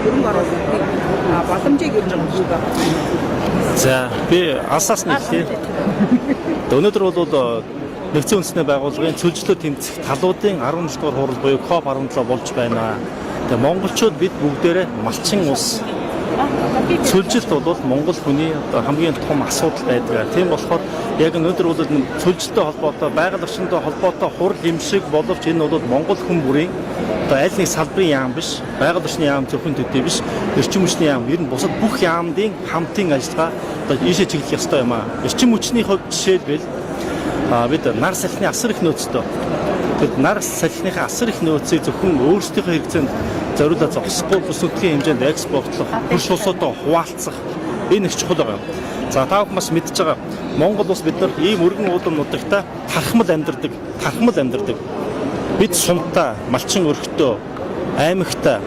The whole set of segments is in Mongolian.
Хөрөнгө оруулалтыг боломжийг ер нь өгч байгаа. За, би алсаас нь эхлэе. Өнөөдөр бол Нэгдсэн Үндэсний Байгууллагын цөлжлөө тэмцэх талуудын 17 дугаар хурал буюу COP17 болж байна. Тэгээ монголчууд бид бүгдээрээ малчин улс. Цөлжилт бол монгол хүний одоо хамгийн том асуудал байдаг. Тийм болохоор яг өнөөдөр бол цөлжилттэй холбоотой, байгаль орчинтой холбоотой хурал юм шиг боловч энэ бол монгол хүн бүрийн одоо аль нэг салбарын яам биш, байгаль орчны яам зөвхөн төдий биш, эрчим хүчний яам, ер нь бусад бүх яамдын хамтын ажиллагаа одоо ийшээ чиглэх ёстой юм аа. Эрчим хүчний хувьд жишээлбэл бид нар салхины асар их нөөцтэй. Тэгэд нар салхиныхаа асар их нөөцийг зөвхөн өөрсдийнхөө хэрэгцээнд зориулаад зогсохгүй, бүс нутгийн хэмжээнд экспортлох, хөрш улсуудаа хуваалцах энэ их чухал байгаа юм. За, та бүхэн бас мэдж байгаа, Монгол улс бид нар ийм өргөн уулам нутагта тархмал амьдардаг, тархмал амьдардаг. Бид сумтай, малчин өрхтөө, аймагтай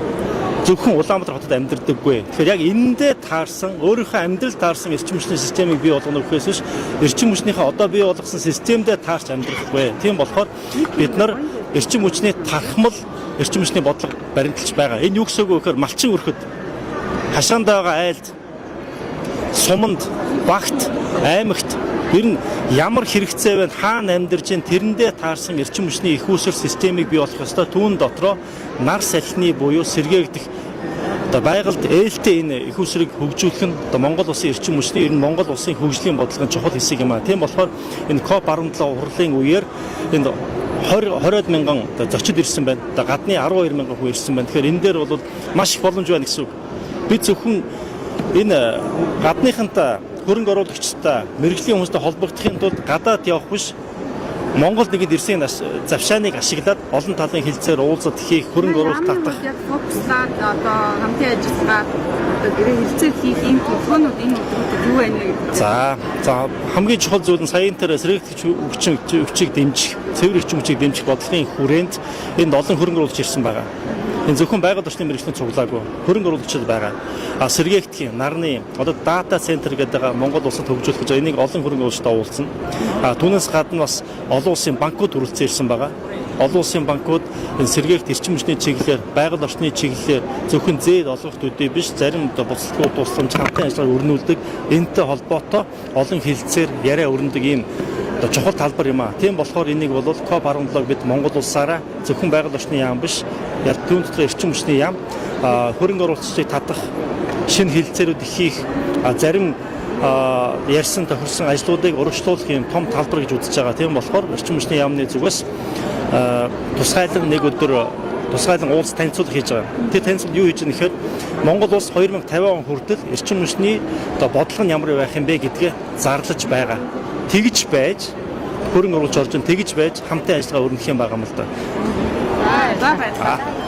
зөвхөн Улаанбаатар хотод амьдардаггүй. Тэгэхээр яг энэндээ таарсан, өөрийнхөө амьдрал таарсан эрчим хүчний системийг бий болгоно гэхээс биш, эрчим хүчнийхээ одоо бий болгосон системдээ таарч амьдрахгүй. Тийм болохоор бид нар эрчим хүчний тархмал, эрчим хүчний бодлого баримталж байгаа. Энэ юу гэсэн үг вэ гэхээр малчин өрхөд, хашаандаа байгаа айлд, суманд, багт, аймагт ер нь ямар хэрэгцээ байна, хаана амьдарч байна, тэрэндээ таарсан эрчим хүчний их үүсвэр системийг бий болгох ёстой. Түүн дотроо нар салхины буюу сэргээгдэх одоо байгальд ээлтэй энэ их үүсвэрийг хөгжүүлэх нь одоо Монгол улсын эрчим хүчний, ер нь Монгол улсын хөгжлийн бодлогын чухал хэсэг юм а. Тийм болохоор энэ COP17 хурлын үеэр энд 20 20-од мянган одоо зочид ирсэн байна. Одоо гадны 12 мянган хүн ирсэн байна. Тэгэхээр энэ дээр бол маш их боломж байна гэсэн үг. Бид зөвхөн энэ гадныхантай, хөрөнгө оруулагчтай, мэргэжлийн хүмүүстэй холбогдохын тулд гадаад явах биш, Монгол нэгэнд ирсэн завшааныг ашиглаад олон талын хэлцээр уулзалт хийх, хөрөнгө оруулалт татах Яг фокуслаад одоо хамтын ажиллагаа, одоо гэрээ хэлцээр хийх ийм төлөвлөгөөнүүд энэ өдрүүдэд юу байна вэ гэдэг. За, хамгийн чухал зүйл нь саяын тэр сэргээгдэх хүчин хүчийг дэмжих, цэвэр эрчим хүчийг дэмжих бодлогын хүрээнд энд олон хөрөнгө оруулагч ирсэн байгаа. Энэ зөвхөн байгаль орчны мэргэжлийн цуглаагүй хөрөнгө оруулагчид байгаа. А сэргээгдэхийн нарны одоо data center гэдэг байгаа Монгол улсад хөгжүүлэх гэж энийг олон хөрөнгө оруулагчтай уулзсан. А түүнээс гадна бас олон улсын банкуд хүрэлцэн ирсэн байгаа. Олон улсын банкуд энэ сэргээгт эрчим хүчний чиглэлээр, байгаль орчны чиглэлээр зөвхөн зээл олгох төдий биш, зарим одоо буцалтгүй тусламж, хамтын ажиллагааг өрнүүлдэг, энэтэй холбоотой олон хэлцээр яриа өрнөдөг ийм одоо чухал талбар юм а. Тийм болохоор энийг бол COP17-г бид Монгол улсаараа зөвхөн байгаль орчны яам биш, яг түүн дотор эрчим хүчний яам, хөрөнгө оруулагчдыг татах, шинэ хэлцээрүүд хийх, зарим ярьсан тохирсон ажлуудыг урагшлуулах юм том талбар гэж үзэж байгаа. Тийм болохоор эрчим хүчний яамны зүгээс тусгайлан нэг өдөр тусгайлан уулз танилцуулга хийж байгаа. Тэр танилцуулга юу хийж байгаа нэхээр Монгол улс 2050 он хүртэл эрчим хүчний одоо бодлого нь ямар байх юм бэ гэдгээ зарлаж байгаа. Тэгж байж хөрөнгө оруулж орж ин тэгж байж хамтын ажиллагаа өрнөх юм байгаа юм л да. За, баярлалаа.